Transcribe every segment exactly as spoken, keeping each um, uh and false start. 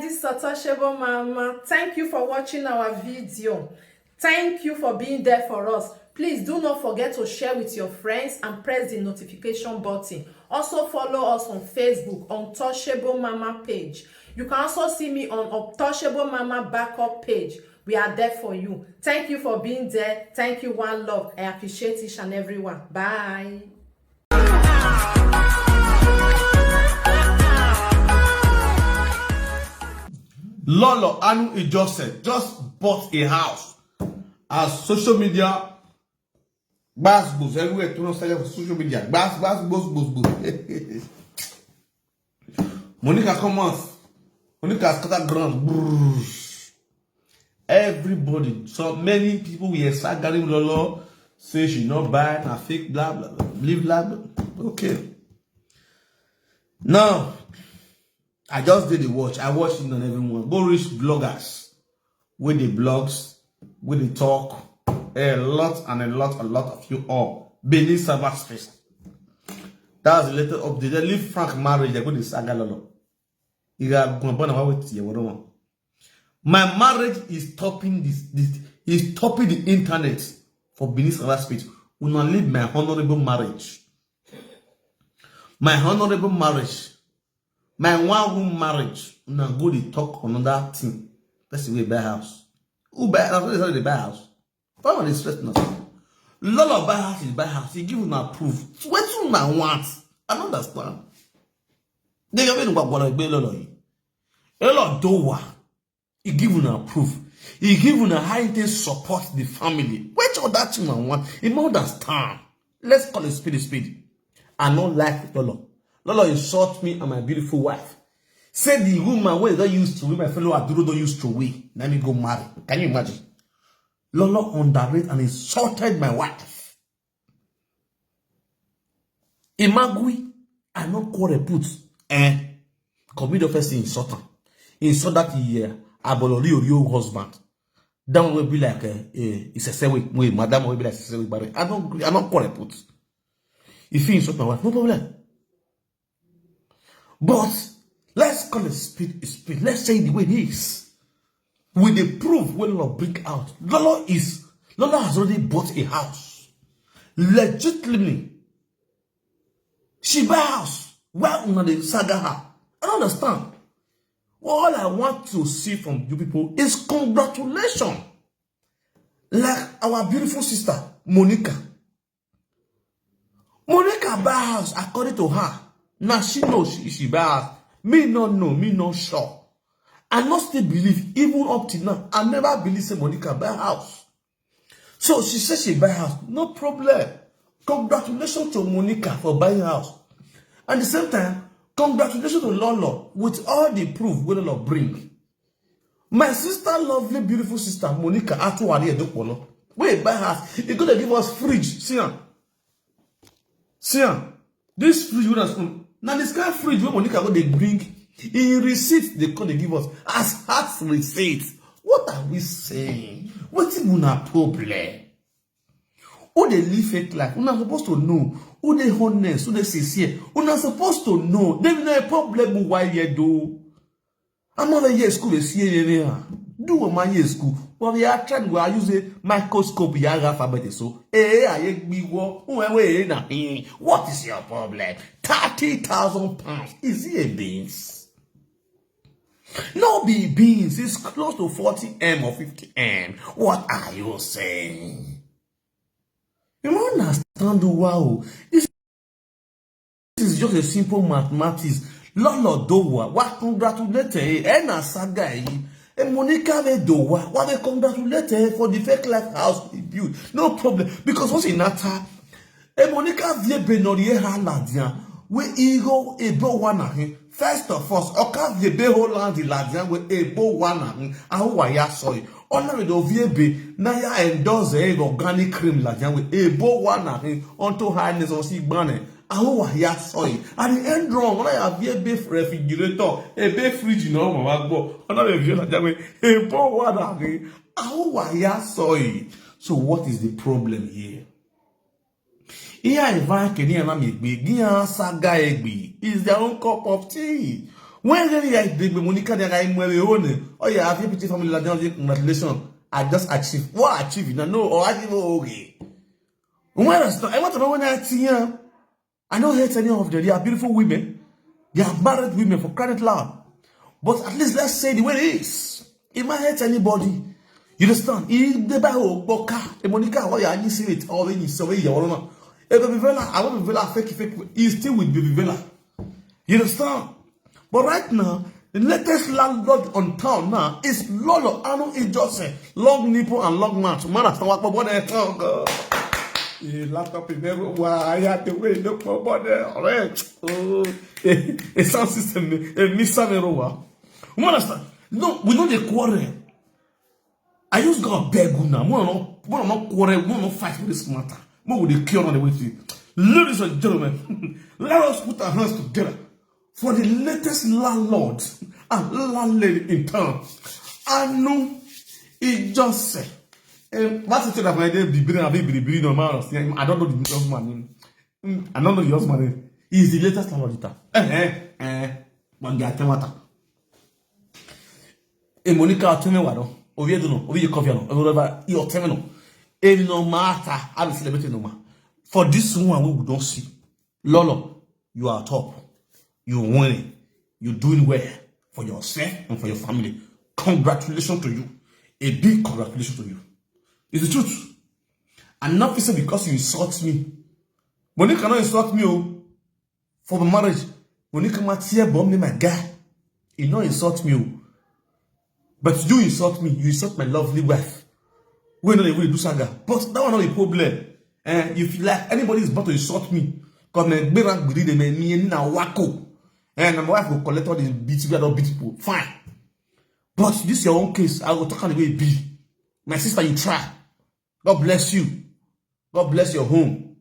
This is Untouchable Mama. Thank you for watching our video. Thank you for being there for us. Please do not forget to share with your friends and press the notification button. Also follow us on Facebook, Untouchable Mama page. You can also see me on Untouchable Mama backup page. We are there for you. Thank you for being there. Thank you, one love. I appreciate each and every one. Bye. Lolo Anu Ijose just bought a house as social media gbas gbos everywhere to not start for social media gbas gbas gbos gbos gbos. Monica come out. Monica scatter ground. Brrr. Everybody, so many people were staggering Lolo, say she not buy, na fake, blah blah blah, blah blah blah. Okay. Now, I just did the watch. I watched it on everyone. Go reach bloggers with the blogs, with the talk. A lot and a lot, a lot of you all. Benin Sabbath space. That's the latest update. They leave Frank marriage. They go to saga Lolo. You got going on with you. My marriage is topping this, this is topping the internet for Benin Sabbath space. Una leave my honorable marriage. My honorable marriage. My one room marriage. Una go dey talk another thing. Person wey buy house. Who buy house? Who dey buy house? Why una dey stress una? Lolo buy house is buy house. He give una proof. Wetin una want? I no understand. They go make una gbagba like Lolo. Lolo do what? He give una proof. He give una how he take support the family. Which other thing I want? He no understand. Let's call a spade a spade. I no like Lolo. Lolo insult me and my beautiful wife. Say the woman wey don use to my fellow Aduro don use to we. Let me go marry. Can you imagine? Lolo underrate and insulted my wife. Imagui, I no quarrel put. Eh? Come be the first insult am. Insult that year, Abolori Orio husband. That one will be like uh, uh, it's a sewe way. Madam will be like a sewe barre. I don't I don't quarrel put. If he insult my wife, no problem. But let's call a speed a speed. Let's say the way it is. With the proof when Lolo bring out, Lolo is Lolo has already bought a house. Legitimately, she buy house. Why una dey saga her? I don't understand. All I want to see from you people is congratulations. Like our beautiful sister Monica. Monica buy house according to her. Now she know she, she buy house. Me no know, me no sure. I not still believe, even up till now, I never believe say Monica buy house. So she said she buy house, no problem. Congratulations to Monica for buying house. At the same time, congratulations to Lolo with all the proof wey Lolo bring. My sister, lovely, beautiful sister Monica Atuwari Edokpolo, wey buy house, he go dey give us fridge. See am, see am. This fridge wey na spoon, na this kind fridge wey Monica go dey bring. In receipt, they come dey give us as house receipt. What are we saying? Wetin be una problem? Who dey live fake life? Una suppose to know. Who dey honest? Who dey sincere? Una suppose to know. There be no problem why here do. I'm not a year school dey see here anyhow. Do what my year school. But we are trying to use a microscope. Ya alphabet so. Eh, aye gbiwo. Who eh, wait, eh, na, eh. What is your problem? Thirty thousand pounds. Is it a beans? No be beans. It's close to forty M or fifty M. What are you saying? You don't understand, wow. This is just a simple mathematics. Lolo Dowa, wa congratulate eh, eh, na saga eh. Eh, Monica ve Dowa, wa ve congratulate eh, for the fake life house he built. No problem. Because once in that time, eh, Monica vie benori eh ha ladian. We igo ebo wa na him. First of all, Oka vie be Holland ladian we ebo wa na him. Aho wa ya sorry. Ona we do vie be na ya endorse eh, organic cream ladian we ebo wa na him. Unto highness or si gbane. Aho wa ya sorry. At the end wrong, ona ya vie be refrigerator, a be fridge no mama go. Ona we vie ladian we ebo wa na him. Aho wa ya sorry. So what is the problem here? Ihe a Ivan Kenya na mi gbe, gi a saga egbe is their own cup of tea. When really I did with Monica, then I went home. Oh yeah, happy pity family, like, congratulations. I just achieved. What achieved? No, no, or I didn't okay. When I start, I want to know when I see you. I don't hate any of them. They are beautiful women. They are married women for crying out loud. But at least let's say the way it is. It might hurt anybody. You understand? He never boka. E Monica, what you are seeing it all in so way you know. E Baby Vela, I want Baby Vela fake fake. He's still with Baby Vela. You understand? But right now, the latest landlord on town now is Lolo Anu Ijose. Long nipple and long mouth. Man, I stand up for there. Oh God. He laughed up in everywhere. I had the way look for there. All right. Oh, a sound system, a mixer, everywhere. You understand? No, we know the quarrel. I just gotta beg you now. We no, we no quarrel, we no fight for this matter. We will dey cure on the way to it. Ladies and gentlemen, let us put our hands together for the latest landlord and landlady in town. Anu Ijose. Um, that's the thing that my name be Bibiri, I be Bibiri, no man. I don't know the husband name. Mm, I don't know the husband name. He is the latest landlord in town. Eh, eh, eh. But they are telling E Monica, tell me what, oh. Ovi edu no, ovi you coffee no, ovi whatever, you tell me no. E no matter, I be celebrating no man. For this one, we don't see. Lolo, you are top. You winning. You doing well for yourself and for your family. Congratulations to you. A big congratulations to you. It's the truth. And not say because you insult me. Monica not insult me, oh. For my marriage, Monica Mathieu bomb me, my guy. You no insult me, oh. But you insult me. You insult my lovely wife. We no dey really do saga. But that one no be problem. Eh, if you like, anybody is about to insult me, come and be rank with them, me and na wako. And my wife will collect all the beats we don't beat people. Fine. But this your own case. I will talk on the way it be. My sister, you try. God bless you. God bless your home.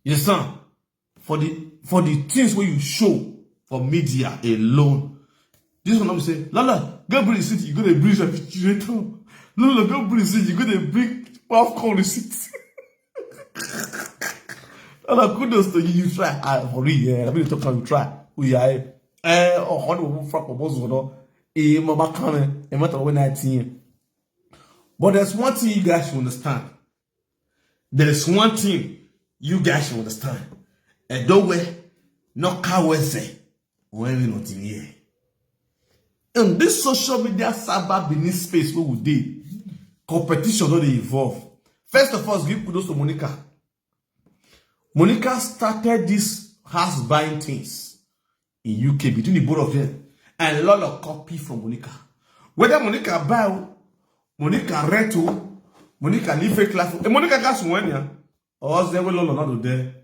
You understand? For the, for the things where you show for media alone, this one I'm say, Lala, go bring receipt, you go to bring refrigerator. Lala, go bring receipt, you go to bring popcorn receipt. Lala, kudos to you, you try. Ah, for real, yeah. I mean, talk about you try. We are, eh, oh, how do we fuck up? Eh, mama, come, eh, matter when I ten. But there's one thing you guys should understand. There is one thing you guys should understand. Edowe, no kaweze, when we not in here. In this social media cyber business space where we dey, competition don dey evolve. First of all, give kudos to Monica. Monica started this house buying things in U K between the both of them. And a lot of copy from Monica. Whether Monica buy, Monica rent, Monica live fake life, and Monica got some money. Or else they will not do there.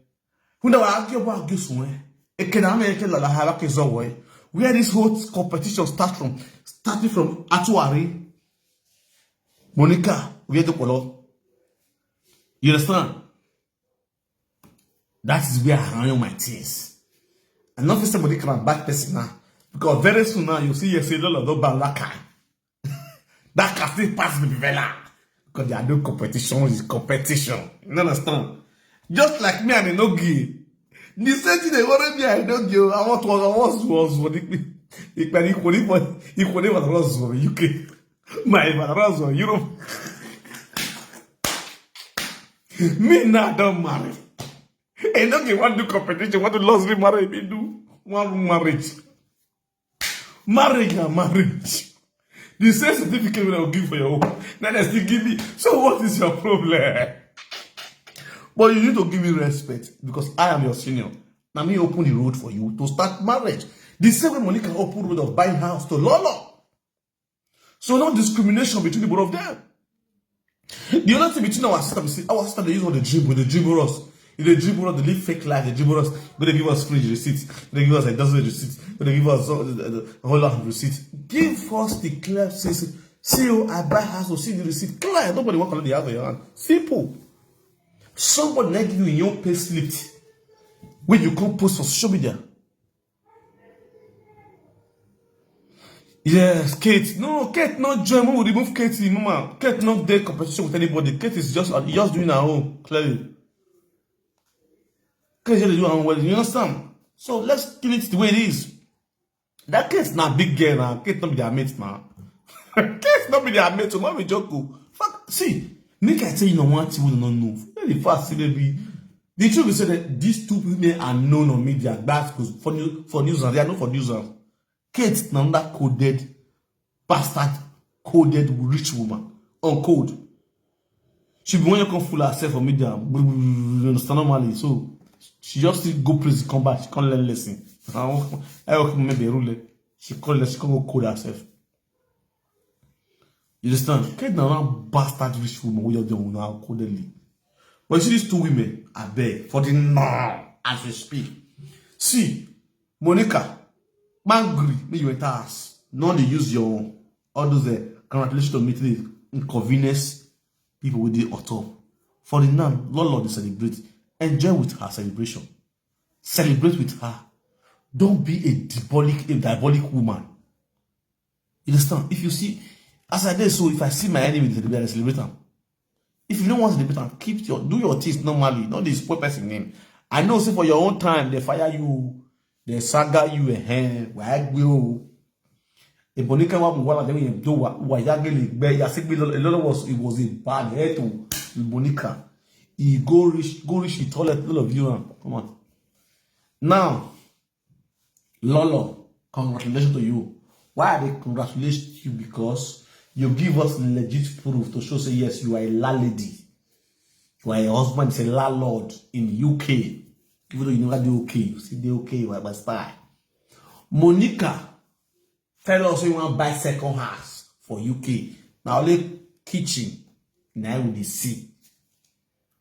Who never argue about this one? It can have a lot of hierarchy somewhere. Where this whole competition start from, starting from Atuari, Monica, where the color. You understand? That is where I run my things. And not somebody come and back person now. Because very soon now, you see, you say, Lolo, don't ban that kind. That can still pass me Vela. Because they are doing competition is competition. You understand? Just like me and Enogi. The same thing they worry me and Enogi. I want to, I was, was, was, equally, equally, equally, was, was, U K. My, my, was, was, Europe. Me now, don't marry. And don't you want to competition, want to lose me marry, me do one room marriage. Marriage na marriage. The same certificate wey I go give for your own, na dem still give me. So what is your problem? But you need to give me respect because I am your senior. Na me open the road for you to start marriage. The same way Monica open road of buying house to Lolo. So no discrimination between the both of them. The only thing between our sister, we see our sister, they use all the dribble, they dribble us. If they dribble us, they live fake life, they dribble us. But they give us fridge receipts, they give us a dozen receipts, they give us a, a, a whole lot of receipts. Give us the clear, see, see, see, oh, I buy house, oh, see the receipt. Clear, nobody want to the house in your hand. Simple. Somebody like you in your pay slip, when you come post for social media. Yes, Kate. No, Kate not join. We will remove Kate, mama. Kate not there competition with anybody. Kate is just, just doing her own, clearly. Kate is just doing her own well. You understand? So let's kill it the way it is. That case na big girl na. Case no be their mate na. Case no be their mate, so no be joke o. Fuck, see, make I tell you na one thing wey you no know. Very fast, see, baby. The truth is that these two women are known on media. That's 'cause for new, for news and they are known for news and Kate na another coded bastard, coded rich woman on code. She be when you come fool herself for media, you understand normally. So she just still go place, come back, she can't learn lesson. I hope maybe rule. She can't learn, she can't go code herself. You understand? Kate na one bastard rich woman wey just dey on her codedly. But you see these two women, I beg, for the now, as we speak. See, Monica, man gree, make you enter house. No dey use your all those uh, congratulations to meet the inconvenience people with the auto. For the now, Lolo dey celebrate. Enjoy with her celebration. Celebrate with her. Don't be a diabolic, a diabolic woman. You understand? If you see, as I dey so, if I see my enemy dey celebrate, I dey celebrate am. If you don't want to celebrate am, keep your, do your things normally. No dey spoil person name. I know say for your own time, they fire you, they saga you, eh, why go? Ebonika wa wala dem yen do wa wa ya gele gbe ya se gbe Lolo was, it was a bad head to Ebonika. He go reach, go reach the toilet, all of you, ah, come on. Now, Lolo, congratulations to you. Why I dey congratulate you? Because you give us legit proof to show say yes, you are a landlady. You are a husband, is a landlord in U K. Even though you never do okay, you still do okay, you are by spy. Monica, tell us you want to buy second house for U K. Now only kitchen, now we dey see.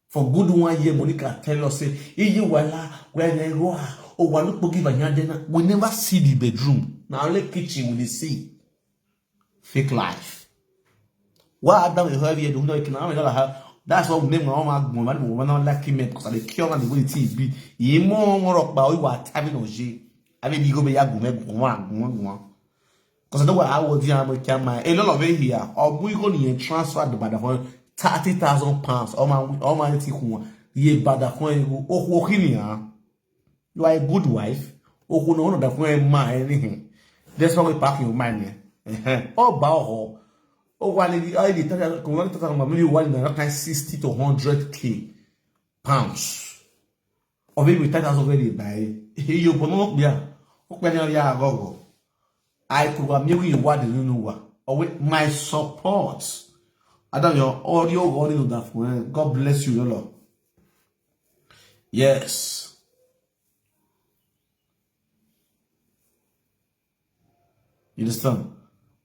For good one year, Monica tell us say, "Iye wala, where they go, ah, oh, wa look give a yandena." We never see the bedroom. Now only kitchen we dey see. Fake life. Why Adam is heavy? Do not can have. That's why we name my mama Goma. We not like him because I dey cure and the way it be. He more more up by what having oje. I mean, you go be ya Goma, Goma, Goma, Goma. Because I know what I was here, I'm a camera. A lot of it here. Or we go to transfer the bad for thirty thousand pounds. Oh my, oh my, it's equal. Ye bad for you. Oh, oh, here. You are a good wife. Oh, no, no, that for my anything. That's why we pack your mind. Eh, eh. Oh, bow. Oh, why did I did that? Come on, talk about million one and that kind sixty to hundred K pounds. Or maybe ten thousand already by you, but no, yeah. Okay, now, yeah, go, go. I could have maybe what do you know what? Oh, wait, my support. I don't know, audio running on that phone. God bless you, Lolo. Yes. You understand?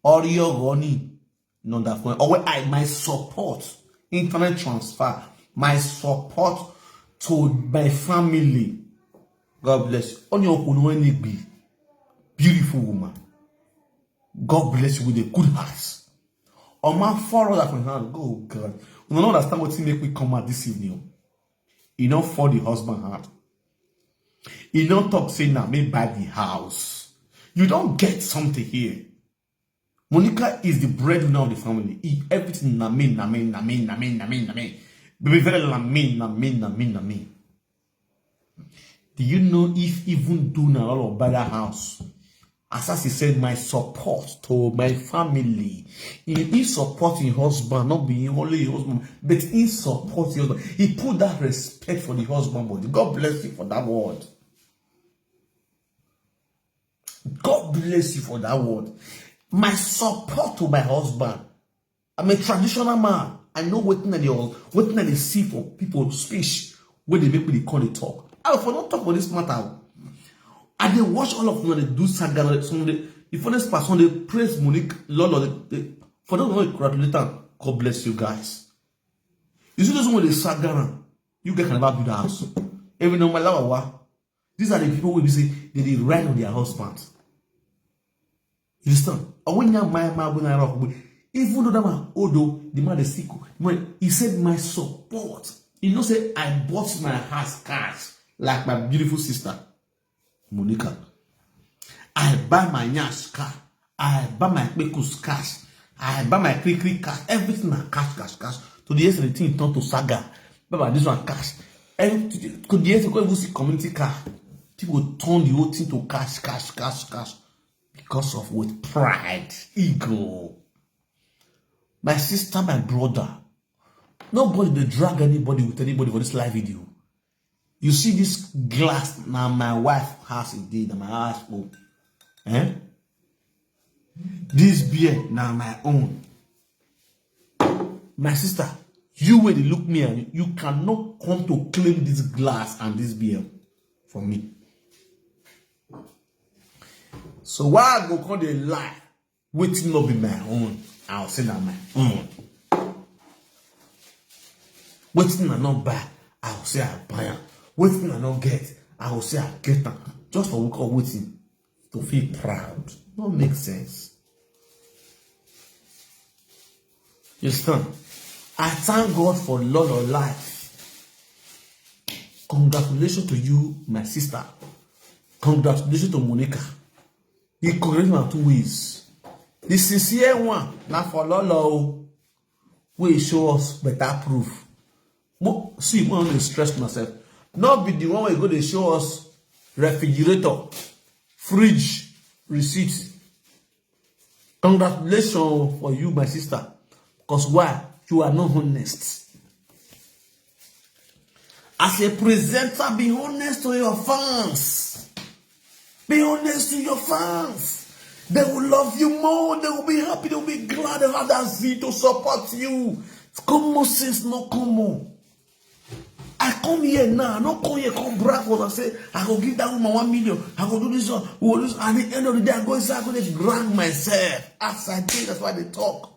Audio running on that phone. Oh, wait, I, my support. Internet transfer. My support to my family. God bless you. On your own, when it be. Beautiful woman. God bless you with a good heart. On my follow that from hand. Go, God. You don't understand what he make me come out this evening. You know, for the husband heart. You don't talk say now, me buy the house. You don't get something here. Monica is the breadwinner of the family. He, everything na me, na me, na me, na me, na me, na me. Baby, very na me, na me, na me, na me. Do you know if even do na all of buy that house? Asasi said, "My support to my family." He, he support his husband, not being only his husband, but he support his husband. He put that respect for the husband body. God bless you for that word. God bless you for that word. My support to my husband. I'm a traditional man. I know wetin I dey, wetin I dey see for people speech wey dey make me dey call dey talk. I for not talk for this matter. I dey watch all of una dey do saga. Some dey, the funniest part, some dey praise Monique Lolo. Dey, dey, for those wey congratulate am, God bless you guys. You see those wey dey saga am, you guys can never build a house. Every normal lawawa. These are the people wey be say they dey ride on their husbands. You understand? And when that my man when I rock, even though that man old o, the man dey sick o, when he said, "My support," you know say I bought my house cash like my beautiful sister Monica. I buy my nyash car. I buy my kpekus cash. I buy my kri kri cash. Everything na cash, cash, cash. To the extent the thing turn to saga. Baba, this one cash. And to the, to the extent you go even see community car. People turn the whole thing to cash, cash, cash, cash. Because of with pride, ego. My sister, my brother, nobody dey drag anybody with anybody for this live video. You see this glass, na my wife house e dey, na my house own. Eh? This beer na my own. My sister, you wey dey look me, and you cannot come to claim this glass and this beer for me. So why I go come dey lie? Wetin no be my own, I go say na my own. Wetin I no buy, I go say I buy am. Wetin I no get, I go say I get am. Just for wetin? To feel proud. No make sense. You understand? I thank God for Lolo life. Congratulations to you, my sister. Congratulations to Monica. The congratulations are two ways. The sincere one, na for Lolo o, wey show us better proof. Mo, see, mo dey stress myself. No be the one wey go dey show us refrigerator, fridge, receipt. Congratulations for you, my sister. Because why? You are not honest. As a presenter, be honest to your fans. Be honest to your fans. They will love you more. They will be happy. They will be glad they have that zeal to support you. Common sense, no common. I come here now. I no come here, come brag for and say, "I go give that woman one million. I go do this one. We go do this." At the end of the day, I go inside, I go dey drag myself. As I dey, that's why I dey talk.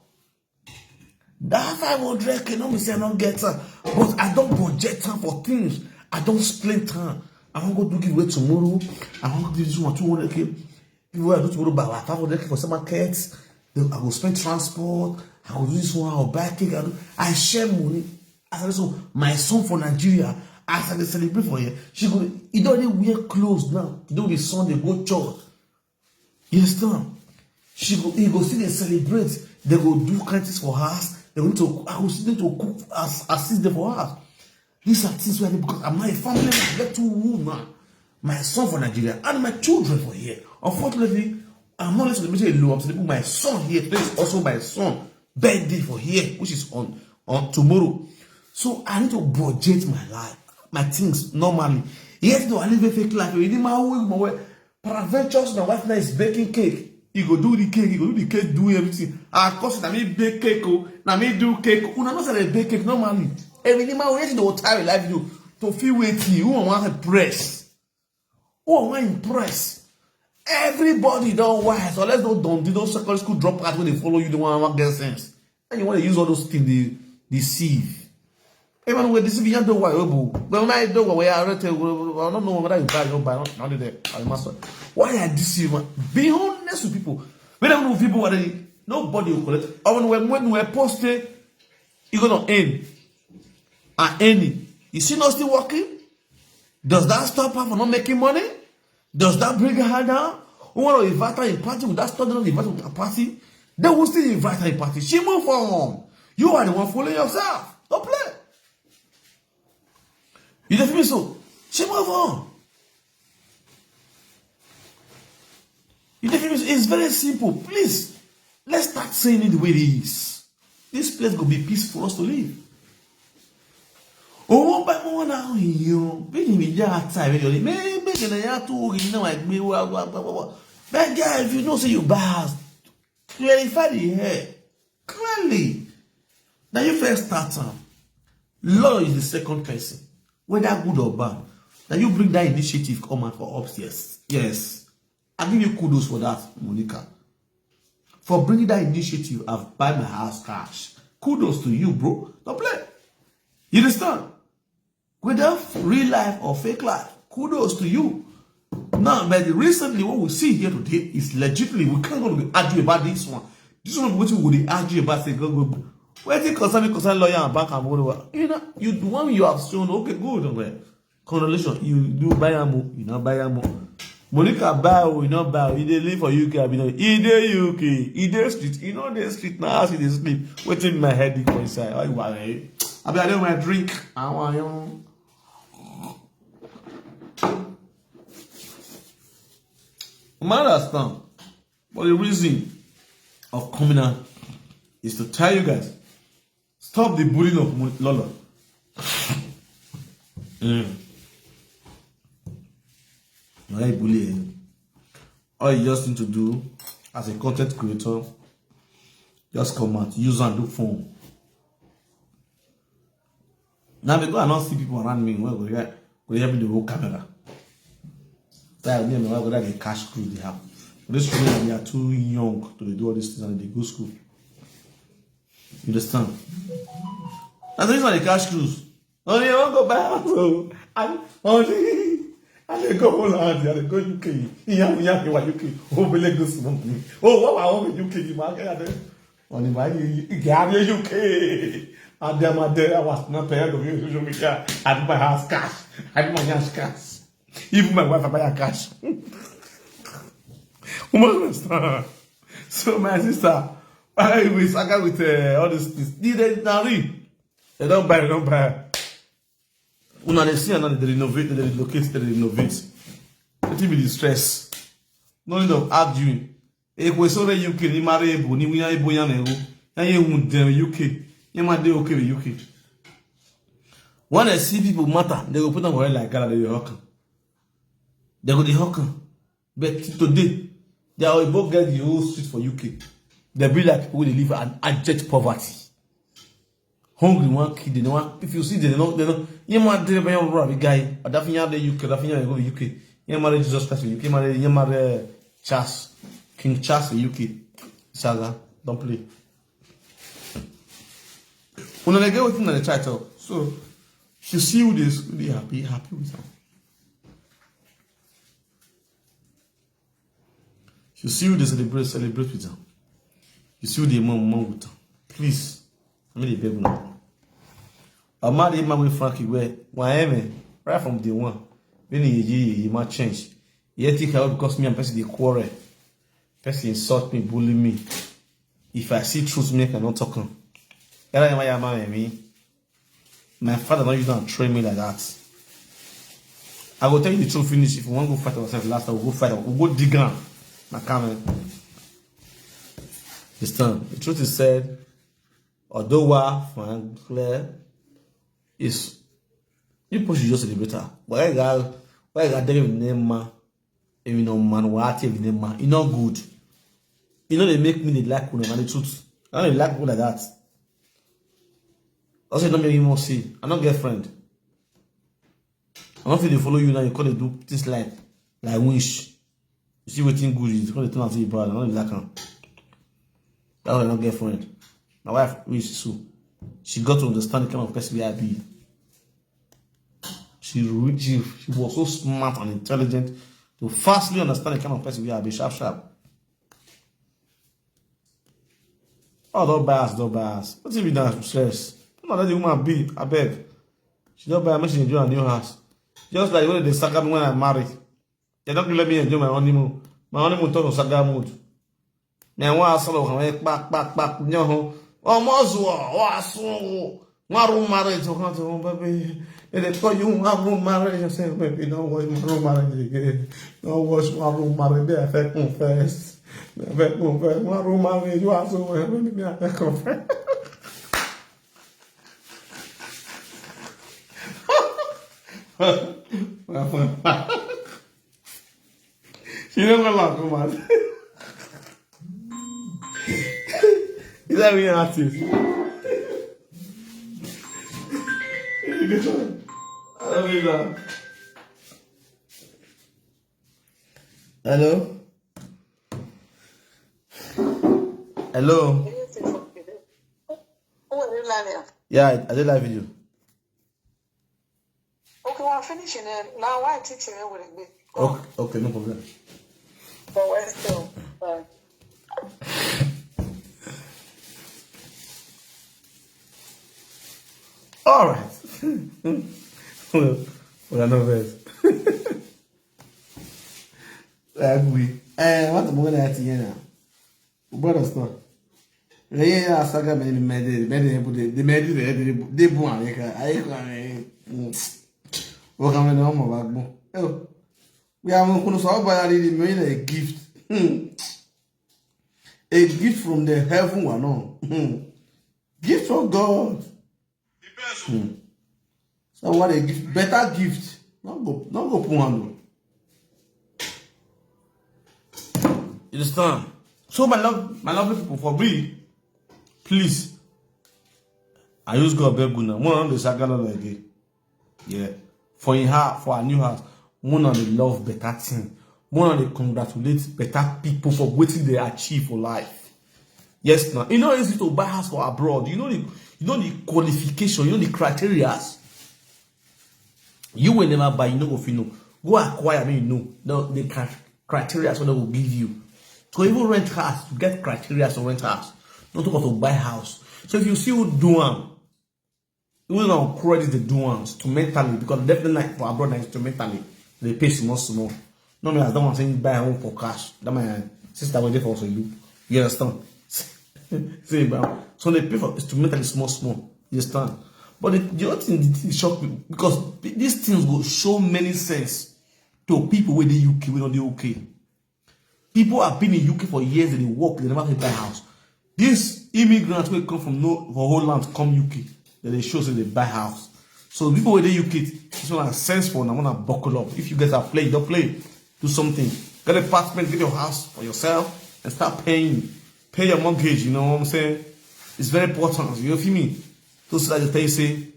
That five hundred K, no be say I no get am, but I don budget am for things. I don split am. I wan go do giveaway tomorrow. I wan go give this one two hundred K. Giveaway I do tomorrow, but five hundred K for some market. Then I go spend transport. I go do this one, I go buy cake. I, do, I share money. As I say, so my son for Nigeria, as I dey celebrate for here, she go, e don dey wear clothes now. E don be Sunday, go church. You understand? She go, he go still dey celebrate. They go do kind things for house. They go need to, I go still need to cook as, assist them for house. These are things wey I need because I'm not a family man. I get two women, my son for Nigeria and my children for here. Unfortunately, I'm not celebrating alone. I'm celebrating my son here. Today is also my son birthday for here, which is on, on tomorrow. So I need to budget my life, my things normally. Yes, though, I live a fake life. You need my whole, my way. Peradventure, my wife now is baking cake. You go do the cake, you go do the cake, do everything. I cause na me bake cake, oh, na me do cake. Una know say I bake cake normally. Every day, my way to try life, you to feel waiting. Who I want to impress? Who I want to impress? Everybody don wise, unless no don do those secondary school dropouts wey dey follow you, the one wey get sense. And you want to use all those things, they deceive. Even with this, you don't why, oh, but when I don't why, I don't know whether you buy or buy, not, not there. I must. Why I deceive? Be honest with people. When I know people are, nobody will collect. Or when, when we post it, you gonna end. And any, you see, not still working. Does that stop her from not making money? Does that bring her down? Who want to invite her in party with that study, not invite her with a party? They will still invite her in party. She move on. You are the one fooling yourself. Don't play. You dey feel me so? She move on. You dey feel me so? It's very simple. Please, let's start saying it the way it is. This place go be peace for us to live. Owó bá mọ́ wọn náà yìnyín o. Bí ni mi yá ata ìwé yọrí, mẹ́ẹ̀ẹ́dẹ́gbẹ̀rún náà yá tó orí náà wà gbé wá wá wá wá. But guy, if you know say you buy house, clarify the hair clearly. Now you first start am. Law is the second person. Whether good or bad, now you bring that initiative come out for upstairs. Yes. I give you kudos for that, Monica. For bringing that initiative, I've buy my house cash. Kudos to you, bro. Don't play. You understand? Whether real life or fake life, kudos to you. Now, but recently, what we see here today is legitimately, we can't go to argue about this one. This one, what we will argue about, say, go, go, go. Where the concern, concern lawyer and bank and whatever. You know, you, the one you have shown, okay, good, okay. Congratulations, you do buy am o, you no buy am o. Monica buy o, you no buy o. You dey live for U K, abi no? E dey U K, e dey street, e no dey street. Na house e dey sleep. Wetin be my headache for inside? Why you worry? Abi I dey my drink. I want you. Man, understand. But the reason of coming out is to tell you guys, stop the bullying of Mo- Lola. Mm. Why bully him? All you just need to do as a content creator, just come out, use and look for him. Now because I don't see people around me, well, go there, go there with the whole camera. That me and my wife go there, they cash crew they have. This children, they are too young to do all these things and they go school. You understand? And the reason they cash crews. Honey, I want to buy a house. Oh. And honey, and they go Holland, and they go U K. Yeah, yeah, they were U K. Oh, we let go smoke me. Oh, what I want U K, you market. Honey, my, you, you, you have your U K. And then my day, I was not tired of you, social media. I do my house cash. I do my house cash. Even my wife, I buy her cash. Woman understand. So my sister, why we saga with uh, all this things? Did they not read? They don't buy, they don't buy. Una dey see and they renovate, they relocate, they renovate. Let it be the stress. No need of arguing. Ekwe sore U K ni mare ebo ni winya ebo ya na ebo. Ya ye hun dem U K. Ye ma dey okay with U K. When I see people matter, they go put them for head like gala, they dey hawk am. They go dey hawk am. But today, they are both get the whole street for U K. They be like people wey dey live an abject poverty. Hungry one kid, they know. If you see, they know. They know. You might deliver your robbery guy. But that thing you have the U K. That thing you go to U K. You marry Jesus Christ in U K. Marry, you marry uh, Charles, King Charles in U K. Saga, don't play. When they get within the title, so you see who this, who they happy, happy with them. You see who they celebrate, celebrate with them. You see who they mom, mom with them. Please, I mean, they beg now. I'm married man with Frankie where, why am I? Right from day one. When you, you, you might change. Yet think how because me and person they quarrel. Person insult me, bully me. If I see truth, me I cannot talk on. Yàrá yẹn wá yà máa rẹ̀ mí. My father don't use and train me like that. I go tell you the truth finish. If we want to go fight ourselves last time, we go fight, we go dig ground. My comment. This time, the truth is said, although wa fine clear, is you push you just celebrate her. Why you got, why you got there with name ma? If you know man, what if you name ma? You not good. You know they make me the like una na the truth. I don't like people like that. Also, don't make me more see. I don't get friend. I don't feel they follow you now. You call they do this like like winch. You see wetin good is call they turn out to be bad. I don't like am. That's why I don't get friend. My wife reach so she got to understand the kind of person we I be. She re- she she was so smart and intelligent to fastly understand the kind of person we I be sharp sharp. Oh, don't bias, don't bias. What if you don't stress? No, let the woman be. I beg. She don't buy me. She enjoy her new house. Just like when they saga me when I marry. They don't let me enjoy my honeymoon. My honeymoon turn to saga mood. Me I want to solo come back, back, back. No, almost war. War soon. One room marriage. You can't tell baby. They dey call you one room marriage. I say baby, don't watch one room marriage again. Don't watch one room marriage. Me I feel confess. Me I feel confess. One room marriage. You are so well. Me I feel confess. She never laugh, come on. Is that real artist? I don't need that. Hello? Hello? Who are you live? Yeah, I, I did live video. Okay, well, I'm finishing it. Now, why teaching it with me? Okay, okay, no problem. But we're still. Bye. All right. Well, well, I know this. Agree. Eh, what am I gonna add here now? Brother, stop. Yeah, yeah, saga many many many the many the the the born. I can I can. What can we know more about? Oh, we are going to solve by the million gift. Hmm. A gift from the heaven wa no. Gift from God. Hmm. So what a gift, better gift. Not go, not go put hand o. You understand? So my love, my lovely people, for me, please, I use God beg una. Una no dey saga lolo again. Yeah. For in her, for her new house, una dey love better thing. Una dey congratulate better people for wetin they achieve for life. Yes, now, e no easy to buy house for abroad. You know the, you know the qualification, you know the criterias. You will never buy, you no go fit know. Go acquire, make you know the, the cri-, criteria wey dem go give you. To even rent house, you get criteria to rent house. Not talk about to buy house. So if you see who do am, even now credit the do am instrumentally, because definitely, like, for abroad na instrumentally, they pay small small. No, me as that one saying buy home for cash. That my sister wey dey for Oselu. You understand? Say, but so they pay for instrumentally small small. You understand? But the, the other thing, the thing shock me because th-, these things go show many sense to people wey dey U K, wey no dey okay. People have been in U K for years, they dey work, they never fit buy house. These immigrants wey come from no, for whole land come U K, they dey show say they buy house. So people wey dey U K, this one na sense for una, una buckle up. If you guys are playing, don't play. Do something. Get an apartment, get your house for yourself, and start paying. Pay your mortgage. You know what I'm saying? It's very important. You feel me? Those that dey tell you say,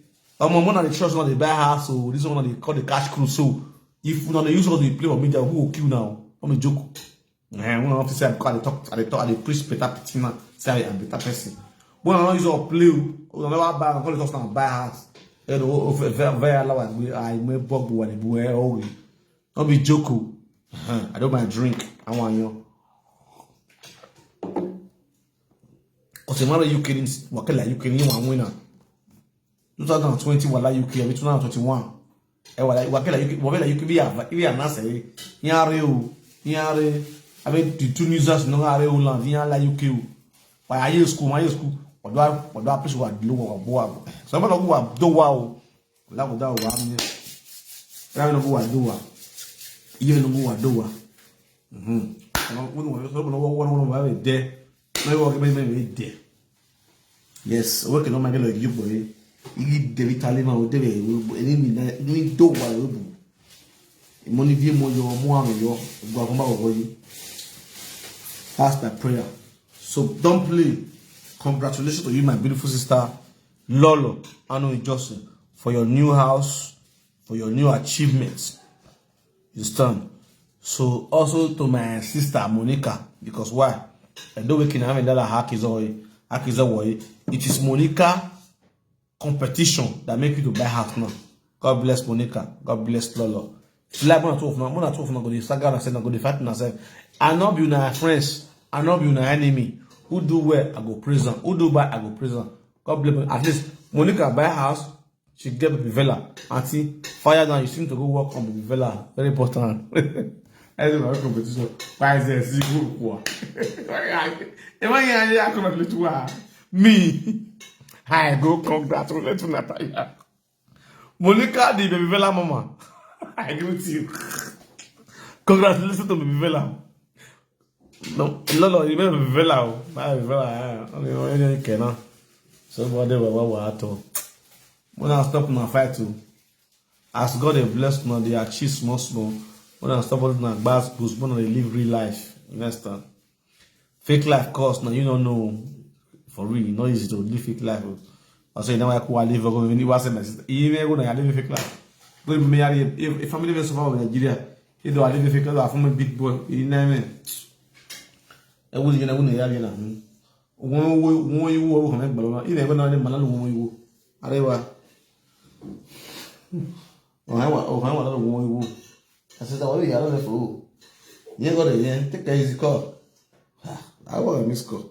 "Oh, my mom dey trust, una dey buy house, so this one dey call the cash crew." So if una dey use us dey play for media, who go kill now? No be joke. Eh, una no fit say I dey talk, I dey talk, I dey preach better thing now. Say I am better person. But una no use us play o. Una never buy, una call us now buy house. Eh, no, o fe, fe, fe, allow us, we, I may bog, we, we, oh, we. No be joke o. Uh-huh. I don't mind drink. I want you. Cause tomorrow U K, wakala U K, you want winner. Two thousand twenty wala U K, abi two thousand twenty-one. Eh, wala, wakala U K, wakala U K, we have, we have not say, yare o, yare. I mean, the two news us no are o land, yare U K o. Why are you school? Why are you school? What do I, what do I push what do, what, what? Some of them who are do wow. Wala ko da wa mi. Ra no wa do wa. Iye no wa do wa. Mhm. Àwọn wọn wọn sọ wọn wọn wọn wọn wà dé. No wa ke me me dé. Yes, we ke no ma ke lo yu boy. Igi de vitale ma o de be. Ni mi na ni do wa o bu. Mo ni bi mo yo mo àwọn yo. Gba fún ba wo yi. That's my prayer. So don't play. Congratulations to you, my beautiful sister, Lolo Anu Johnson, for your new house, for your new achievements. You understand? So also to my sister Monica, because why? I don't waking up and that hack is all, hack is all. It is Monica competition that make you to buy house now. God bless Monica. God bless Lolo. Like una two of una, una two of una go dey saga una sef, una go dey fight una sef. I no be una friends. I no be una enemy. Who do well, I go praise am. Who do bad, I go praise am. God bless. At least Monica buy house. She get baby villa. Auntie, fire down. You seem to go work on baby villa. Very important. Every my competition. Why is there see good kwa? Am I here? I congratulate you. Me, I go congratulate you, Natalia. Monica, the baby villa mama. I greet you. Congratulations to baby villa. No, no, no, you baby villa. Oh. My baby villa. Eh. I mean, you can. Somebody will, will, will, When I stop my fight too. As God dey bless una, dey achieve small small. When I stop all una gbas gbos, when I dey live real life. You understand? Fake life cost now, you don't know. For real, e no easy to live fake life. O. I say, now I could live go many was my sister. Even go na live fake life. Go me a family wey suffer for Nigeria. You do live fake life from a big boy. You know me. E wo je na wo na ya na. Won wo won yi wo kan me gba lo. Ile go na ni malalu won yi wo. Arewa. O kan wa, o kan wa lo won yi wo. Asita wa ya lo le fo. Yen go de yen, take it easy call. Ah, I want a miss call.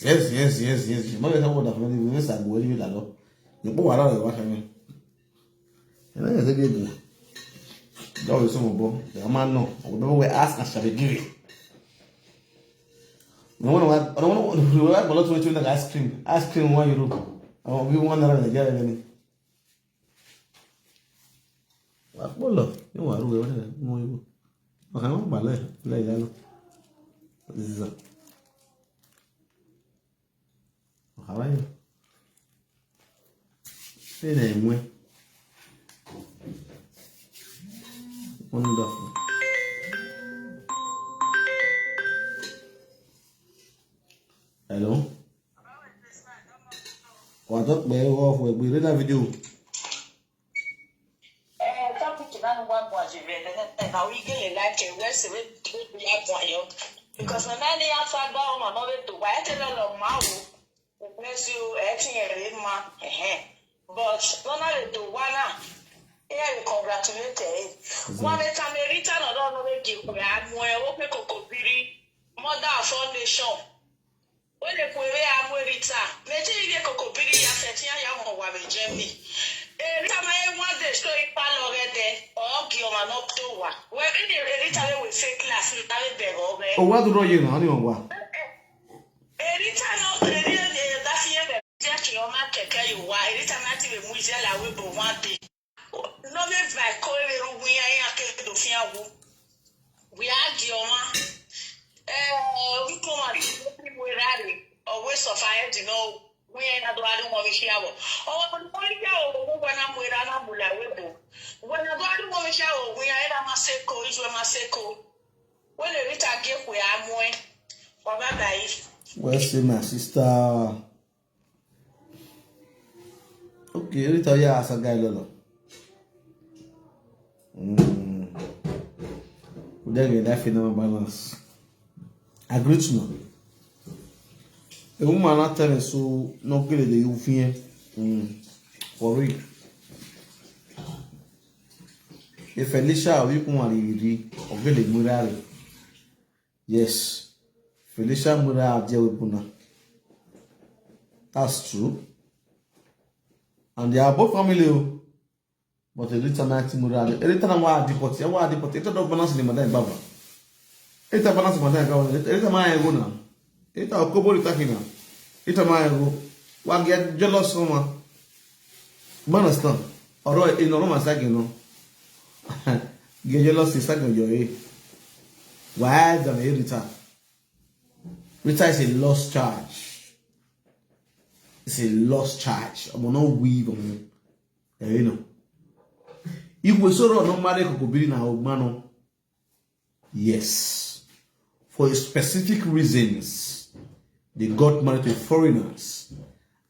Yes, yes, yes, yes. Mo le ka wo da fun mi, mi sa go ri mi la lo. Ni po wa la wa ka mi. Ena ya se bi egun. Da o so mo bo. Ya ma no. O do we ask and shall be given. No one wa, no one wa bolo twenty twenty ice cream. Ice cream one euro. O bi one naira na jare ni. Wa bolo, ni wa ru we wa mo yo. Wa kan wa bale, le ya lo. Ziza. Say na enwe. Wonderful. Hello? Wa to pe off we gbe na video. Eh, topic na no wa kwa je be na na we get like a west we do ya kwa yo. Because na na ya fa ba o ma no be to wa e te lo lo ma o. Bless you, eh, ti yẹn rèé ma. Ẹ̀hẹ́n. But lọ́nà lè tó wá náà, ẹ yẹ congratulate ẹ̀. Wọ́n lè ta mi rí tànà lọ́nà lè di ìpè àmú ẹ̀ ó pé kòkò bírí mother of all nation. Ó lè kó eré àmú èrìtà. Méjì ilé kòkò bírí yàtẹ̀ tí yàyà wọn wà mí jẹ́ mi. Èrìtà máa ń wọ́n dé sọ ipa lọ rẹ dẹ. Ọ̀ọ́gì ọmọ náà tó wà. Wẹ́ẹ́ bí èrìtà lè wẹ̀ fẹ́ kíláàsì ìtàwé bẹ̀rẹ̀ ọ̀rẹ́. Owó àdúrà yìí náà ni wọ́n wà. Èrìtà náà èrì èrì dá sí ẹ̀rẹ̀ jẹ́ kí ọmọ kẹ̀kẹ́ yìí wá. Èrìtà náà ti lè mú iṣẹ́ làwé bò wọ́n dé. Nọ́ọ̀mì bàì kó èrè wíyá yín akéde òfin àwọ̀. Wíyá di ọmọ. Ẹ wípé wọn àti wíwé ráre. Ọ̀wé sọ̀fà ẹ̀ dì náà wíyá yín adó adó wọn fi ṣe àwọ̀. Ọwọ́ wọn ní wọ́n yá òwò wọn náà mú ẹ̀rọ náà mú làwé bò. Wọn náà adó adó wọn fi ṣe àwọ̀ wíyá yín náà máa ṣe kó, ìjọ máa ṣe kó. Wele Rita Gekwe Amue. Bye bye. Well say my sister. Okay, Rita, yeah, as a guy lolo. Mm. We dey get that final balance. Agree to no. A woman not tell me so no get the you fear. Mm. For real. If Felicia, we come and read, or get the murder. Yes. Felicia murder, dear Webuna. That's true. And they are both family, oh. But Elita na ti murder. Elita na wa deport. Ya wa deport. Elita don't balance the madam baba. Elita balance the madam baba. Elita ma ego na. Elita okobo Elita kina. Elita ma ego. Wa get jealous someone. You understand? Ọ̀rọ̀ ẹ̀, ìnà ọ̀rọ̀ màá ságẹ̀ náà. Get jealous is ságẹ̀ ọ̀yọ́ yìí. Why is an Rita? Rita is a lost charge. It's a lost charge. Ọmọ náà weave ọmọ. Ẹ̀rí náà. Ìwé sọ̀rọ̀ náà marry Kokobiri na ọgbọ́n náà. Yes. For specific reasons, they got married to foreigners.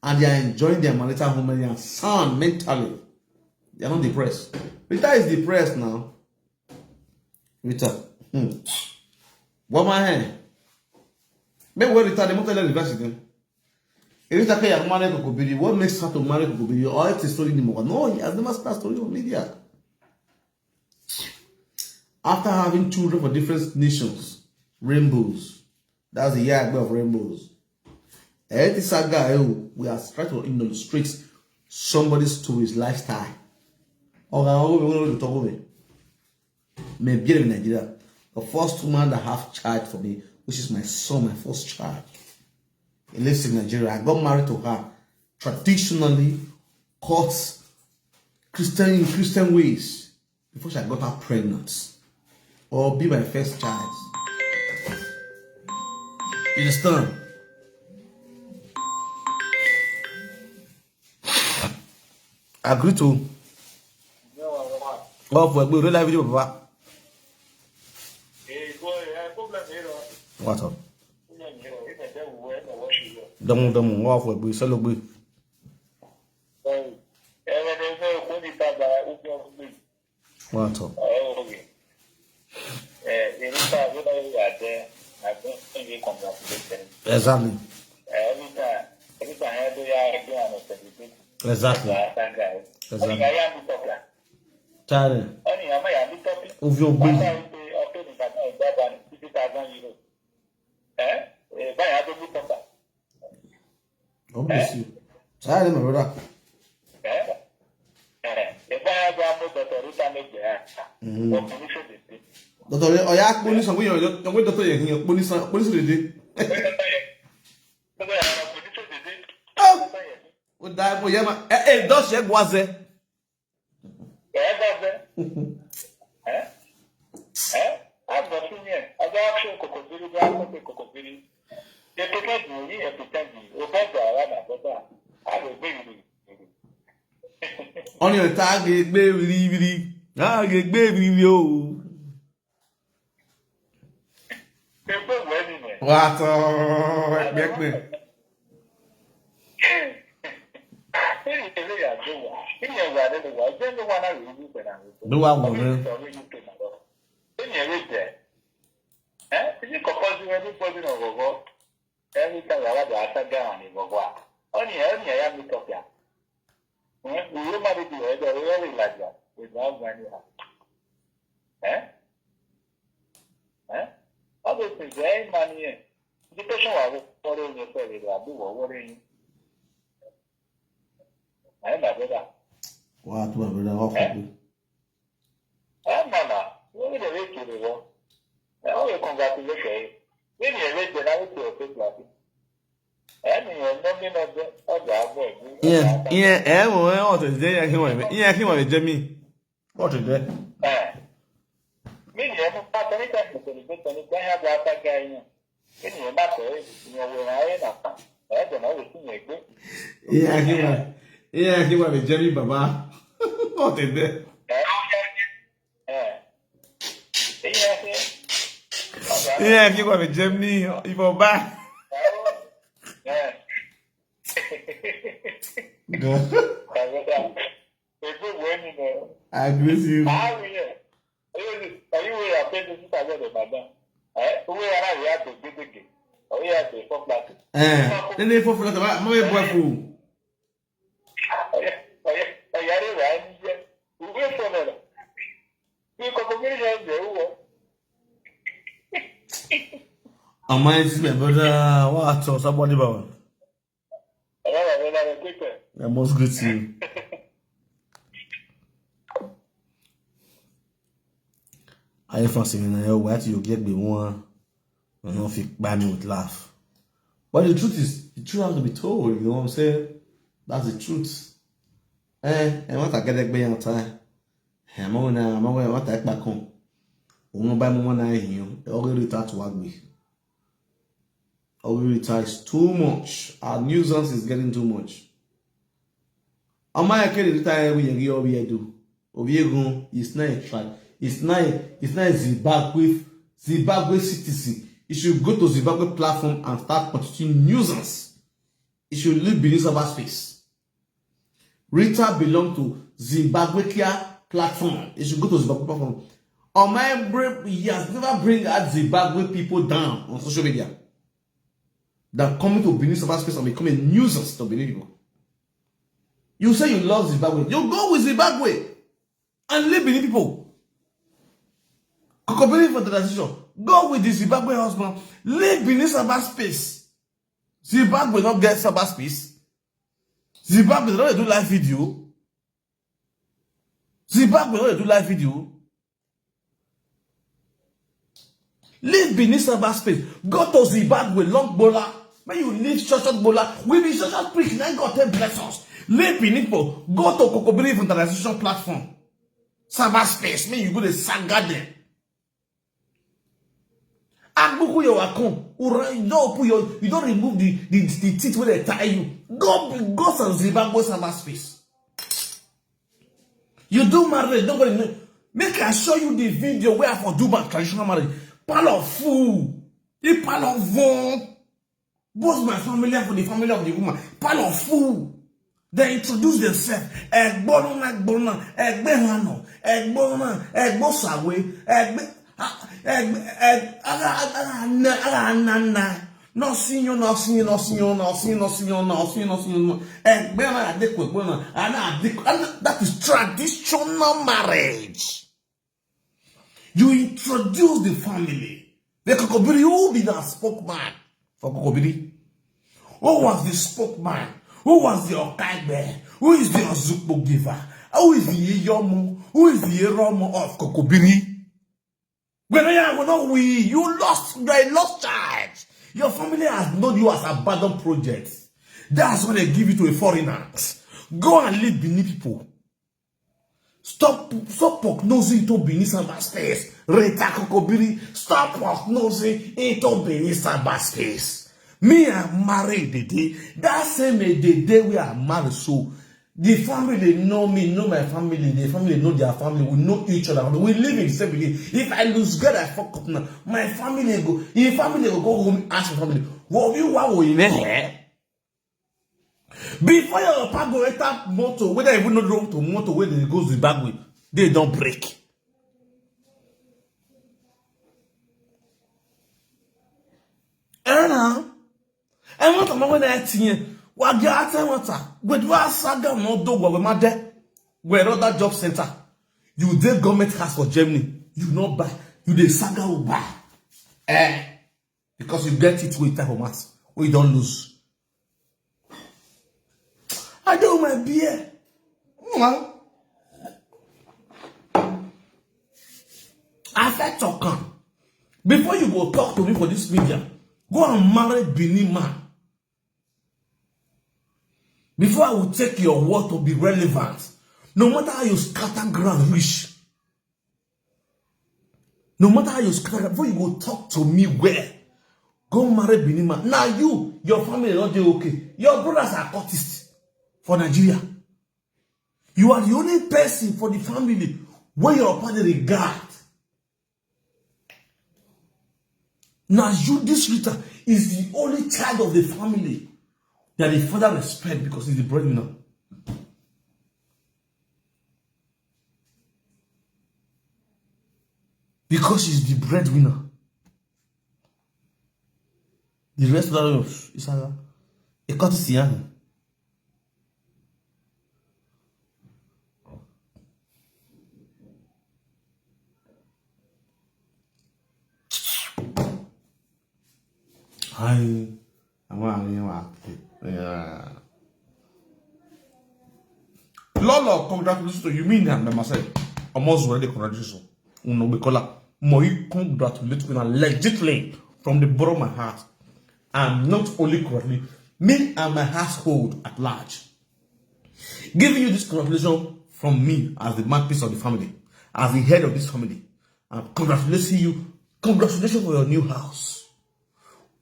And they are enjoying their marital harmony and sound mentally. They are not depressed. Rita is depressed now. Rita. Hmm. What my hand? Me where Rita, they won't tell her the verse again. Rita Kaya marry Kokobiri. What makes her to marry Kokobiri? Or it's a story anymore. No, he has never started story on media. After having children for different nations, rainbows. That's the year of rainbows. Eh, this saga, eh, we are trying to illustrate somebody's story's lifestyle. Or I will talk over. Me be in Nigeria. The first woman that have child for me, which is my son, my first child. He lives in Nigeria. I got married to her traditionally, courts, Christian in Christian ways before she got her pregnant or be my first child. You understand? Agree to. Wọ́n fọ ẹgbẹ́ orí live video bàbá. What's up? Dọ́mú dọ́mú, wọ́n fọ ẹgbẹ́ sọ́lọ́gbé. What's up? Exactly. Exactly. Exactly. Tare. Ovi ogbe. God bless you. Tare, my brother. Mm. Doctor, oya, police, we, we, doctor, yeah, police, police, police, Ó dá ẹ mọ̀ yẹn ma. Ẹ ẹ dọ́sẹ̀ ẹ gbọ́ azẹ. Ẹ gbọ́ azẹ. Ẹ ẹ agbọ̀ fún yẹn. Ọjọ́ action kòkò bírí bí action kòkò bírí. Ètò kẹ́gùn yìí ẹ̀ pretend yìí. O bọ́ gbà wá nà bọ́dà. A lè gbé ìlú. Onion ta ge gbe wiri wiri. A ge gbe wiri wiri o. Ebe wee nime. Wa to pe pe. Ebe ya do wa. Ebe ya wa de wa. Je do wa na ru ru pe na ru. Do wa wo re. Ebe ya re je. Eh? Is it compulsory everybody no go go? Every time I want to ask a guy on the go go. Only, only I am the top ya. Eh? We will marry the other, we will like that. We don't have money. Eh? Eh? All those things, there ain't money here. The person was worrying yourself, they are doing what worrying. Eh, my brother. Wa to, my brother, wa ko pe. Eh, mama, what will they make you do? Eh, how you congratulate you? When you reach the night to your place like this. Eh, me, you know me, no, no, no, no, no, no, Yeah, yeah, e wo e o te de ya ki wa me. Yeah, ki wa me je mi. O te de. Eh. Me, you know, I can't tell you that you can do anything, you have that guy, you know. When you not there, you know, when I ain't not. Eh, then I will see you again. Yeah, ki wa. Yeah, ki wa me je mi baba. O te de. Eh, eh. Yeah, yeah. Yeah, ki wa me je mi. Ibo ba. Eh. Go. Ebe wee nime. I agree with you. How are you? Are you, are you where I pay this? I got the madam. Eh? Who are you? I have to get the game. Oh, yeah, the fuck like. Eh, then they for for that. My boy fool. Oh, yeah, oh, yeah, oh, yeah, they were in here. Who were for that? You come over here, they were. Am I, this my brother? What? So somebody, baba. Oh, yeah, they were quicker. I must greet you. I ain't fancy me now. What you get me one? You know, if you buy me with laugh. But the truth is, the truth has to be told. You know what I'm saying? That's the truth. Eh, and what I get that on time. I'm on now. I'm on what I back home. Wọ́n bá mú wọn náà yìnyín, ọgọ́ retire to wá gbé. Ọgọ́ retire is too much. Our nuisance is getting too much. Ọmọ ayẹkẹ́ lè retire every year, every year do. Obiego is not a tribe. It's not a, it's not a Zimbabwe, Zimbabwe citizen. You should go to Zimbabwe platform and start constituting nuisance. You should leave Benin cyberspace. Rita belong to Zimbabwe Kia platform. You should go to Zimbabwe platform. Omai, he has never bring out Zimbabwe people down on social media. Than coming to Benin cyberspace and become a nuisance to Benin people. You say you love Zimbabwe. You go with Zimbabwe and leave Benin people. Kokobiri for the decision. Go with the Zimbabwe husband. Leave Benin cyberspace. Zimbabwe not get cyberspace. Zimbabwe don't do live video. Zimbabwe don't do live video. Leave Benin cyberspace. Go to Zimbabwe, long bola. When you leave short, short bola, we be short, short prick. Then God take bless us. Leave Benin people. Go to Kokobiri Evangelization Platform. Cyberspace. May you go to Sangade. Agbuku your account. Ura, you don't put your, you don't remove the, the, the teeth where they tie you. Go, go to Zimbabwe cyberspace. You do marriage, don't go in. Make I show you the video where I for do my traditional marriage. Pal of fool. The pal of von. Both my family and for the family of the woman. Pal of fool. They introduce themselves. Egbona, egbona, egbe hano, egbona, egbo sawe, egbe, egbe, egbe, aga, aga, aga, aga, aga, aga, aga, no, senior, no, senior, no, senior, no, senior, no, senior, no, senior, no, senior, no. Egbe na adekwe, egbe na, ana adekwe. And that is traditional marriage. You introduce the family. The Kokobiri, who be the spokesman for Kokobiri? Who was the spokesman? Who was the Okaigbe? Who is the Ozukbo giver? Who is the Iyomo? Who is the Iromo of Kokobiri? When I will not we, you lost, you are a lost child. Your family has known you as abandoned projects. That's why they give you to a foreigner. Go and leave Benin people. Stop, stop prognosing into Benin cyberspace. Rita Kokobiri, stop prognosing into Benin cyberspace. Me, I married the day. That same day, day we are married. So, The family know me, know my family. The family know their family. We know each other. We live in the same village. If I lose God, I fuck up now. My family go. If family go go home, ask my family. What you want in there? Before your papa go enter motor, whether even know the road to motor where they go Zimbabwe, they don't break. Eh, na. Eh, nwata ma wena etinye. Wa gi ata nwata. Gwedu asaga no do gwa we made. We run that job center. You dey government house for Germany. You no buy. You dey saga u buy. Eh. Because you get it with time for mass. We don't lose. I do my beer. Mwah. I fit talk am. Before you go talk to me for this media, go and marry Benin man. Before I will take your word to be relevant, no matter how you scatter ground reach, no matter how you scatter ground, before you go talk to me well, go marry Benin man. Now you, your family not dey okay. Your brothers are cultists for Nigeria. You are the only person for the family where your father regard. Now you, this Rita, is the only child of the family that the father respect because he's the breadwinner. Because he's the breadwinner. The rest of that is a, a courtesy. Hi. Àwọn àárín wa. Yeah. Lolo, congratulations to you. Me and myself. Almost already congratulations. Uno we call up. Moi congratulate you legitimately from the bottom of my heart. I'm not only congratulate me and my household at large. Giving you this congratulation from me as the mouthpiece of the family, as the head of this family. I'm congratulating you. Congratulations for your new house.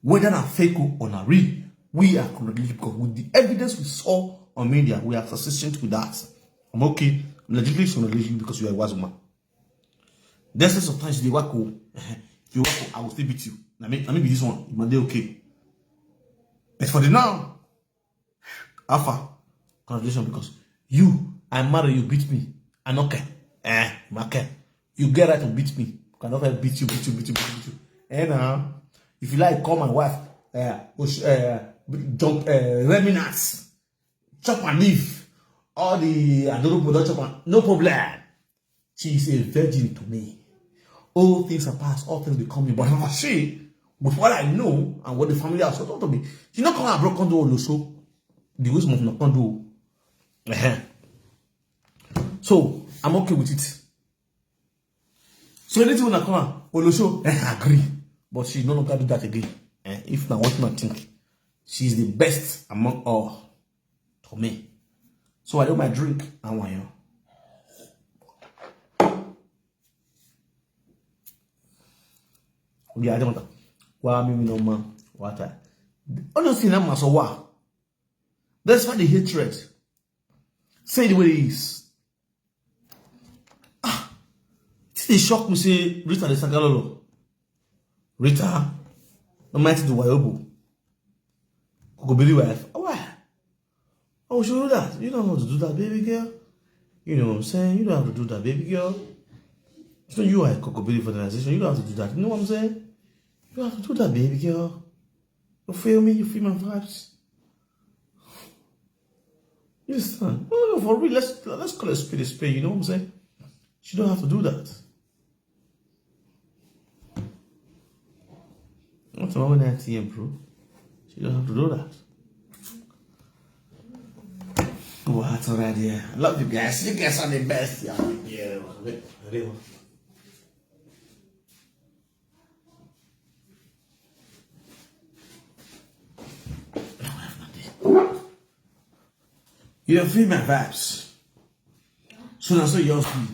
Whether na fake or na real, we are congratulating because with the evidence we saw on media, we are consistent with that. I'm okay. Legitimately congratulating you because you are a wise woman. There's sometimes they work. Oh, if you work, oh, I will still beat you. I mean, I mean, this one, it might be okay. But for the now, Alpha, congratulations because you, I marry you, beat me. I no care. Eh, I care. You get right to beat me. I no fit beat you, beat you, beat you, beat you, beat you. Eh, now, if you like, call my wife. Eh, Osh- eh, jump, eh, remnants, chop and leave. All the Adoro production, no problem. She is a virgin to me. All things are past, all things become new. But how she, with what I know and what the family has taught to me, she not come and broke condo also. The way some of not condo. Uh-huh. So I'm okay with it. So anything when I come and Olosho, eh, I agree. But she no longer do that again. Eh, if na what I think, she is the best among all to me. So I do my drink and wine. Yeah, I don't want. Why me no man? What I honestly, I'm so why. That's why the hatred. Say the way it is. Ah, it dey shock me say Rita dey saga Lolo. Rita, no mind the wayobo. Go be the wife. Why? Oh, should do that. You don't have to do that, baby girl. You know what I'm saying? You don't have to do that, baby girl. It's not you are a cocoa baby for the organization. You don't have to do that. You know what I'm saying? You don't have to do that, baby girl. You feel me? You feel my vibes? You understand? No, no, for real. Let's let's call a spade a spade. You know what I'm saying? She don't have to do that. What's wrong with that T M, bro? She don't have to do that. What's right here? I love you guys. You guys are the best, y'all. Yeah, real. You don't feel my vibes. So now, so you all feel.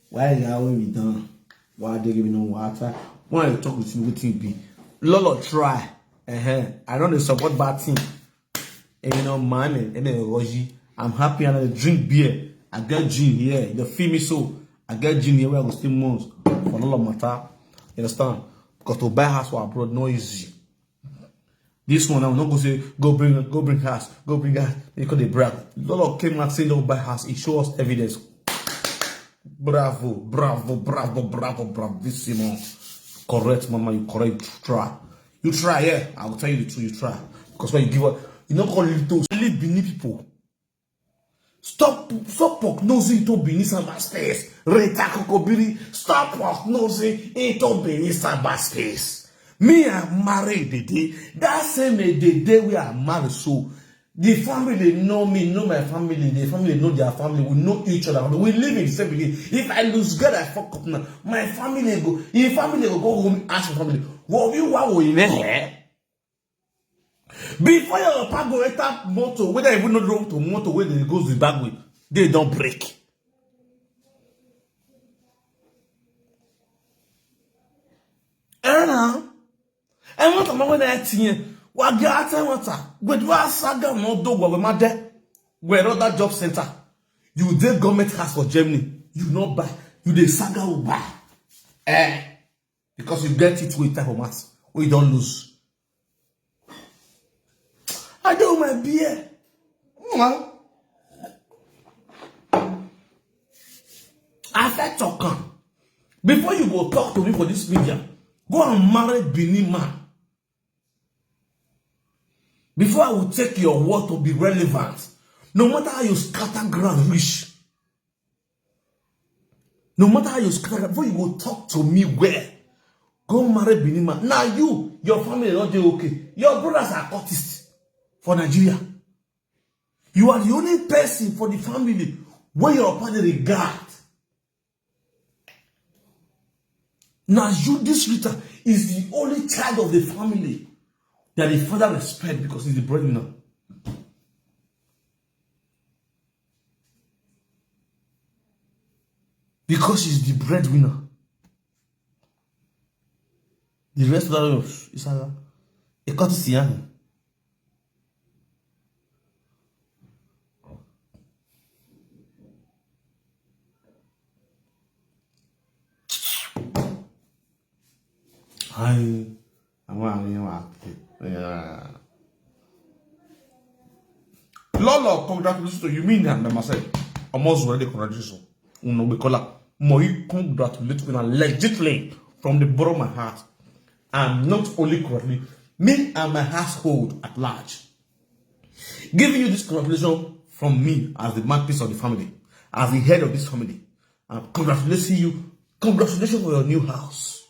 Why you always be done? Why they give me no water? When I talk with you, wetin be? Lolo try. Uh-huh. I don't dey support bad thing. And you know, my name, Eme Roji. I'm happy and I drink beer. I get gin here. You feel me? So I get gin here where I go stay months for all of matter. You understand? Because to buy house for abroad no easy. This one, I'm not gonna say go bring, go bring house, go bring house. You could brag. Lolo came out saying don't buy house. He show us evidence. Bravo, bravo, bravo, bravo, bravissimo. Correct, mama, you correct. You try. You try, yeah. I will tell you the truth, you try. Because when you give up, you not call it to leave Benin people. Stop, stop prognosing to Benin cyberspace. Rita Kokobiri, stop prognosing into Benin cyberspace. Me, I'm married the day. That same day, day we are married, so the family know me, know my family. The family know their family. We know each other. We live in the same beginning. If I lose God, I fuck up now. My family go. If family go go home, ask my family. What you want in there? Before your papa go enter motor, whether even not wrong to motor, where they go Zimbabwe, they don't break. Erna, I want to know when I ten. Wagata wata. Gwedwa saga no do gwa made. Where other job center? You dey government house for Germany. You not buy. You dey saga uba. Eh. Because you get it with type of mass. We don't lose. I do my beer. Well, I fit talk am. Before you go talk to me for this media, go and marry Benin man. Before I will take your word to be relevant, no matter how you scatter ground reach, no matter how you scatter ground, before you go talk to me where, go marry Benin man. Now you, your family not dey okay. Your brothers are cultists for Nigeria. You are the only person for the family where your father regard. Now you, this Rita, is the only child of the family that the father respect because he's the breadwinner. Because he's the breadwinner. The rest of the Isala, a cut is young. Hi. Àwọn àárín wa. Yeah. Lolo, congratulations to you. Me and myself. Almost ready, congratulations. Uno we call up. More you congratulate me legitimately from the bottom of my heart. I'm not only congratulate me and my household at large. Giving you this congratulation from me as the mouthpiece of the family, as the head of this family. I'm congratulating you. Congratulations for your new house.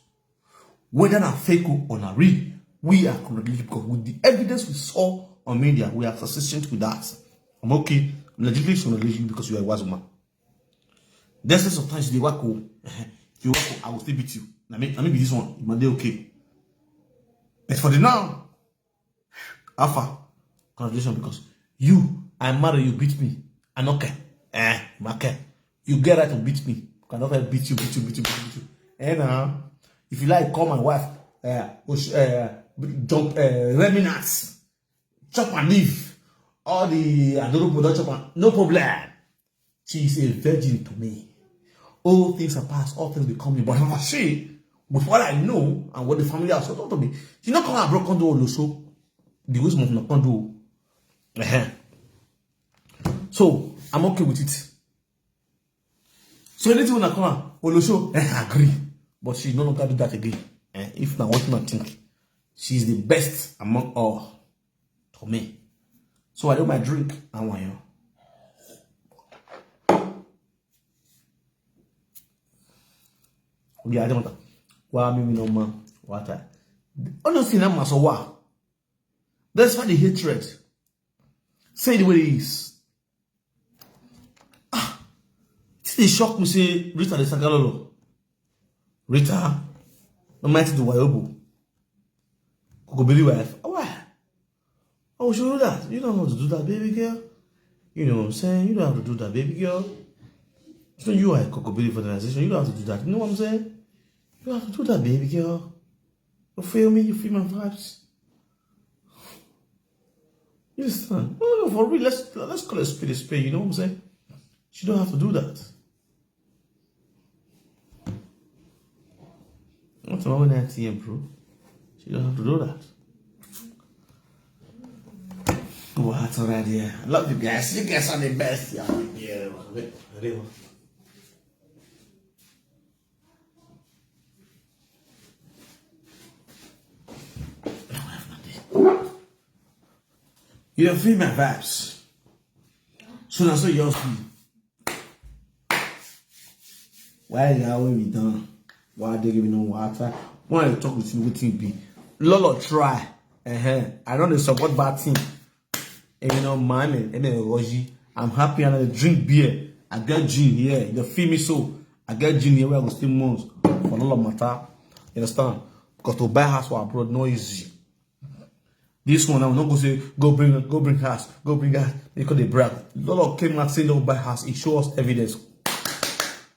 Whether na fake or na real, we are congratulating because with the evidence we saw on media, we are consistent with that. I'm okay. I'm legitimately congratulating you because you are a wise woman. There's sometimes you dey work, oh, you work, oh, I will still beat you. I mean, I mean, this one, it might be okay. But for the now, Alpha, congratulations because you, I marry you, beat me. I no care. Eh, I care. You get right to beat me. I no fit beat you, beat you, beat you, beat you, beat you. Eh, now, if you like, call my wife. Eh, Osh- eh, jump, eh, remnants. Chop and leave. All the Adorobo don chop am. No problem. She is a virgin to me. All things are past, all things become new. But how she, with what I know and what the family has told to me, she not come abroad come do Oloso. The way some of them come do. Ehen. So I'm okay with it. So anything when I come out, Oloso, eh, I agree. But she no longer do that again. Eh, if not, what you not think? She is the best among all to me. So I do my drink. I want you. Okay, I don't want. Why me no man? What I? Honestly, I'm so wow. That's why the hatred. Say the way it is. Ah, this dey shock me say Rita dey saga Lolo. Rita, no mind the wayobo. Kokobiri wife. Why? Oh, should do that. You don't have to do that, baby girl. You know what I'm saying? You don't have to do that, baby girl. So you are a Kokobiri for the organization. You don't have to do that. You know what I'm saying? You don't have to do that, baby girl. You feel me? You feel my vibes? You understand? No, no, for real, let's let's call a spade a spade. You know what I'm saying? She don't have to do that. What's wrong with that T M, bro? She don't have to do that. What already? I love you guys. You guys are the best. Yeah. Yeah. You don't feel my vibes. So that's what y'all feel. Why the way we done? Why they give me no water? When I talk with you, wetin be? Lolo try. Uh-huh. I don't support bad thing. And you know, my man, and then Roji, I'm happy and I drink beer. I get gin here. You feel me? So I get gin here where I go stay months for Lolo matter. You understand? Because to buy house for abroad no easy. This one, I will not go say go bring go bring house, go bring house. Because they brag. Lolo came out saying they'll buy house. He show us evidence.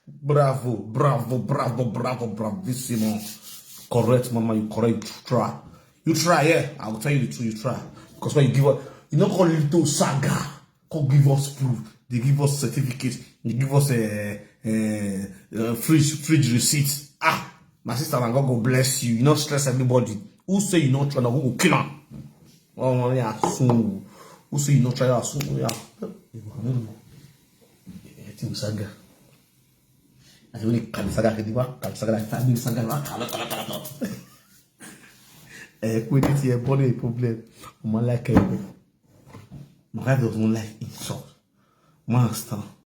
Bravo, bravo, bravo, bravo, bravissimo. Correct, mama, you correct. You try. You try, yeah. I will tell you the truth, you try. Because when you give up, you not call little saga. Come give us proof. They give us certificates. They give us a, a, a fridge fridge receipts. Ah, my sister, and God go bless you. You not stress everybody. Who say you not try? Who go kill him? Oh, yeah, soon. Who say you not try? Soon, yeah. I think saga. I think when you can saga, can you can saga like that? Saga, saga, saga. Eh, quit it here, body problem. My like it. My wife doesn't like insult. Master.